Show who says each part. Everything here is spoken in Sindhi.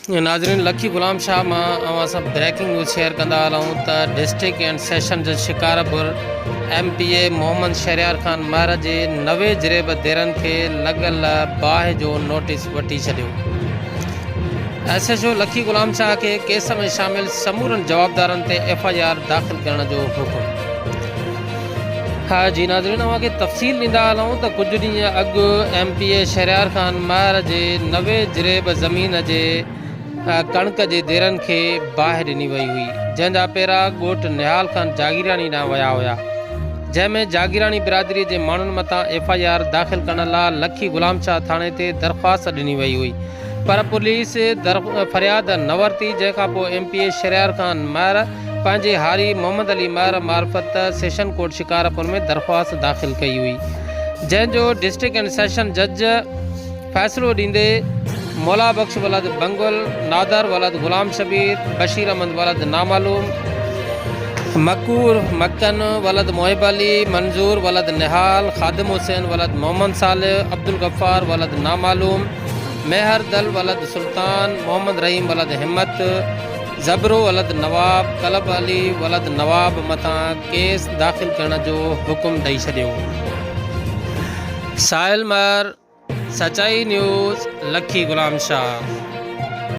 Speaker 1: ناظرين لکي غلام شاهه مان اوهان سان بريڪنگ نيوز شيئر ڪندا هلون ته ڊسٽرڪٽ اينڊ سيشن جج Shikarpur M P A Muhammad Shehryar Khan Mahar جي 90 جريب ديرن کي لڳل باهه جو نوٽيس وٺي ڇڏيو. ايس ايڇ او لکي غلام شاهه کي ڪيس ۾ شامل سمورن جوابدارن تي ايف I R داخل ڪرڻ جو حڪم. ها جي ناظرين اوهان کي تفصيل ڏيندا هلون ته ڪجهه ڏينهن اڳ M P A Shehryar Khan Mahar جي 90 جريب زمين جي ڪڻڪ جي ديرن کي باهه ڏني وئي هئي جنهن جا پيرا ڳوٺ نهال خان جاگيراڻي ڏانهن ويا هيا جنهن ۾ جاگيراڻي برادري جي ماڻهن مٿان ايف I R داخل ڪرڻ لا لکي غلام شاهه ٿاڻي تي درخواست ڏني وئي هئي پر پوليس فرياد نه ورتي جنهن کانپوء M P A Shehryar Khan Mahar پنهنجي هاري محمد علي مهر معرفت سيشن ڪورٽ شڪارپور ۾ درخواست داخل ڪئي هئي جنهن جو ڊسٽرڪٽ اينڊ سيشن جج فيصلو ڏيندي مولا بخش ولد بنگل، نادر ولد غلام شبير، بشير احمد ولد نامعلوم، مڪور مڪن ولد محب علي، منظور ولد نهال، خادم حسين ولد محمد صالح، عبدالغفار ولد نامعلوم، ميهر دل ولد سلطان، محمد رحيم ولد همت، زبرو ولد نواب، قلب علي ولد نواب مٿان ڪيس داخل ڪرڻ جو حڪم ڏئي ڇڏيو. ساحل مهر، سچائي نيوز، لکي غلام شاهه.